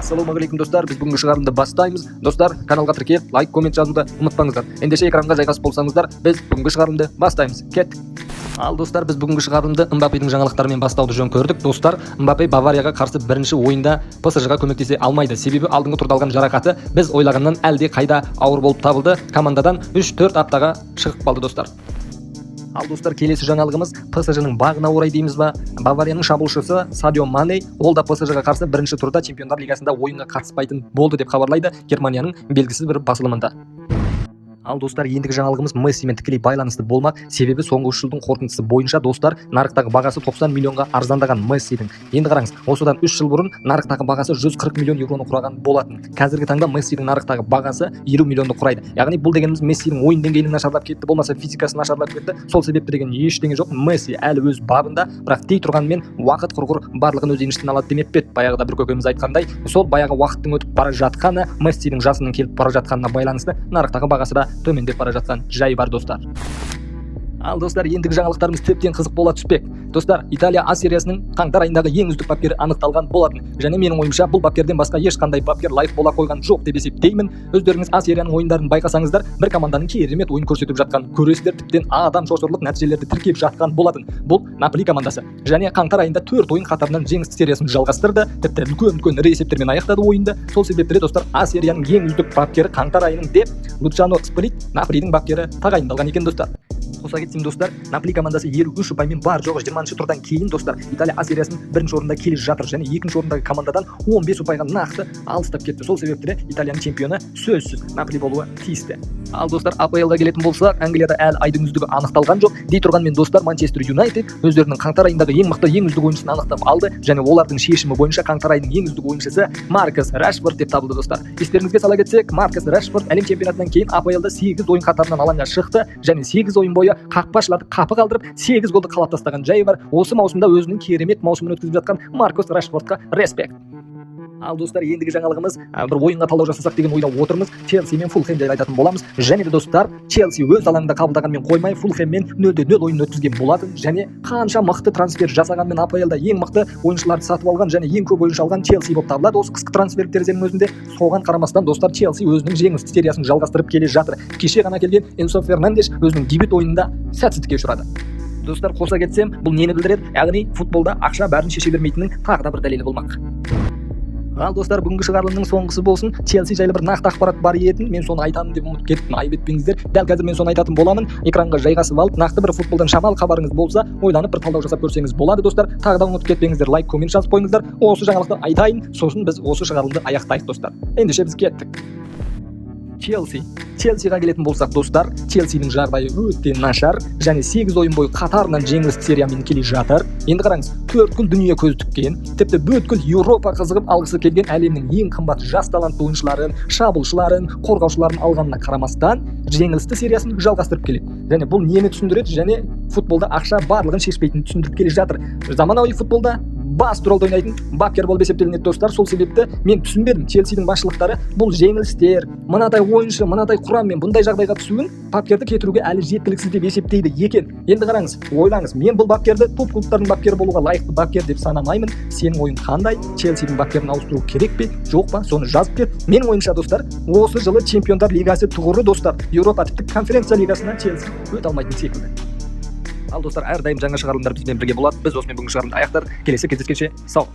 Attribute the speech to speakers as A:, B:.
A: Ассалаумағалейкум, достар! Біз бүгінгі шығарылымды бастаймыз. Достар, каналға тіркеліп, лайк, коммент жазуды ұмытпаңыздар. Ендеше экранға жайғасып болсаңыздар, біз бүгінгі шығарылымды бастаймыз. Кеттік! Ал, достар, біз бүгінгі шығарылымды Мбаппедің жаңалықтарымен бастауды жөн көрдік. Достар, Мбаппе Баварияға қарсы бірінші ойында ПСЖ-ға көмектесе алмайды, себебі алдыңғы турда алған жарақаты біз ойлағаннан әлде қайда ауыр болып табылды. Командадан 3-4 аптаға шығып қалды, достар. Ал, достар, келесі жаңалығымыз ПСЖ-ның бағына орай дейміз ба, Баварияның шабуылшысы Садио Мане, ол да ПСЖ-ға қарсы бірінші турда Чемпиондар лигасында ойынға қатыспайтын болды деп хабарлайды Германияның белгісіз бір басылымында. Ал, достар, ендігі жаңалығымыз Мессимен тікелей байланысты болмақ, себебі соңғы 3 жылдың қорытындысы бойынша, достар, нарықтағы бағасы 90 миллионға арзандаған Мессидің. Енді қараңыз, осыдан 3 жыл бұрын нарықтағы бағасы 140 миллион евроны құраған болатын. Қазіргі таңда Мессидің нарықтағы бағасы 50 миллионды құрайды. Яғни бұл дегеніміз Мессидің ойын деңгейінің нашарлап кетті, болмаса физикасы нашарлап кетті, сол себепті деген ештеңе жоқ. Месси әлі өз бабында, бірақ дей тұрғанмен, уақыт құрғыр барлығын өз еншісіне алады демеп пе еді баяғыда бір көкеміз айтқандай, сол баяғы уақыттың өтіп бара жатқаны, Мессидің жасының келіп бара жатқанына байланысты нарықтағы бағасы да төмендеп бара жатқан жайы бар, достар. Ал, достар, ендігі жаңалықтарымыз тіптен қызық бола түспек. Достар, Италия А сериясының қаңтар айындағы ең үздік бапкері анықталған болатын және менің ойымша, бұл бапкерден басқа ешқандай бапкер лайық бола қойған жоқ деп есептеймін. Өздеріңіз А серияның ойындарын байқасаңыздар, бір команданың керемет ойын көрсетіп жатқанын көресіздер, тіптен адам шошырлық нәтижелерді тіркеп жатқан болатын. Бұл Наполи командасы және қаңтар айында төрт ойын қатарынан жеңісті сериясын жалғастырды, тіпті үлкен үлкен ірі есептермен аяқтады ойынды. Сол себепті де, достар, А серияның ең үздік бапкері қаңтар айының деп Лучано Сплит, Наполидің бапкері, тағайындалған екен. Достар, қоса кетсем, достар, Наполи командасы 53 ұпаймен бар жоғы 20-турдан кейін, достар, Италия А сериясының бірінші орында келе жатыр және екінші орындағы командадан 15 ұпайға нақты алыстап кетті. Сол себепті де Италияның чемпионы сөзсіз Наполи болуы тиісті. Ал, достар, АПЛ-ға келетін болсақ, Англияда әлі айдың үздігі анықталған жоқ. Дей тұрғанмен, достар, Манчестер Юнайтед өздерінің қаңтар айындағы ең мықты, ең үздік ойыншысын анықтап алды және олардың шешімі бойынша қаңтар айының ең үздік ойыншысы Маркус Рашфорд деп табылды. Достар, естеріңізге сала кетсек, Маркус Рашфорд әлем чемпионатынан кейін АПЛ-да 8 ойын қатарынан алаңға шықты және 8 ойын бойы қақпашыларды қапы қалдырып, 8 голды қалап тастаған жайы бар. Осы маусымда өзінің керемет маусымын өткізіп жатқан Маркус Рашфордқа респект. Ал, достар, ендігі жаңалығымыз, бір ойынға талдау жасасақ деген ойда отырмыз. Челси мен Фулхэм жайлы айтатын боламыз. Және де, достар, Челси өз алаңында қабылдағанмен қоймай, Фулхэммен 0-0 ойын өткізген болатын. Және қанша мықты трансфер жасағанмен, АПЛ-да ең мықты ойыншыларды сатып алған және ең көп ойыншы алған Челси болып табылады осы қысқы трансфер терезенің өзінде. Соған қарамастан, достар, Челси өзінің жеңісті сериясын жалғастырып келе жатыр. Кеше ғана келген Энсо Фернандеш өзінің дебют ойынында сәтсіздікке ұшырады. Достар, қоса кетсем, бұл нені білдіреді? Яғни футболда ақша бәрін шеше бермейтінінің тағы да бір дәлелі болмақ. Ал, достар, бүгінгі шығарылымның соңғысы болсын, Челси жайлы бір нақты ақпарат бар етін, мен соны айтамын деп ұмытып кеттім, айып етпеңіздер. Дәл қазір мен соны айтатын боламын. Экранға жайғасып алып, нақты бір футболдан шамалы хабарыңыз болса, ойланып, бір талдау жасап көрсеңіз болады. Достар, тағы да ұмытып кетпеңіздер, лайк, коммент жазып қойыңыздар. Осы жаңалықты айтайын, сосын біз осы шығарылымды аяқтайық. Достар, ендеше біз кеттік. Челси. Челсиға келетін болсақ, достар, Челсидің жағдайы өте нашар және 8 ойын бойы қатарынан жеңіліс сериямен келе жатыр. Енді қараңыз, төрткүл дүние көз тіккен, тіпті бүткіл Еуропа қызығып алғысы келген әлемнің ең қымбат жас талантты ойыншыларын, шабуылшыларын, қорғаушыларын алғанына қарамастан, жеңілісті сериясын жалғастырып келеді. Және бұл нені түсіндіреді? Және футболда ақша барлығын шешпейтінін түсіндіріп келе жатыр. Заманауи футболда басты рөлді ойнайтын бапкер болып есептелінеді, достар. Сол себепті мен түсінбедім, Челсидің басшылықтары бұл жеңілістер, мынадай ойыншы, мынадай құраммен бұндай жағдайға түсуін бапкерді кетіруге әлі жеткіліксіз деп есептейді екен. Енді қараңыз, ойлаңыз, мен бұл бапкерді топ клубтардың бапкері болуға лайықты бапкер деп санамаймын. Сенің ойың қандай? Челсидің бапкерін ауыстыру керек пе, жоқ па, соны жазып кет. Менің ойымша, достар, осы жылы Чемпиондар лигасы тұғыры, достар, Еуропа, тіпті Конференция лигасынан Челси өте алмайтын секілді. Ал, достар, әрдайым жаңа шығарылымдар бізбен бірге болады. Біз осымен бүгінгі шығарылымды аяқтадық. Келесі кездескенше сау.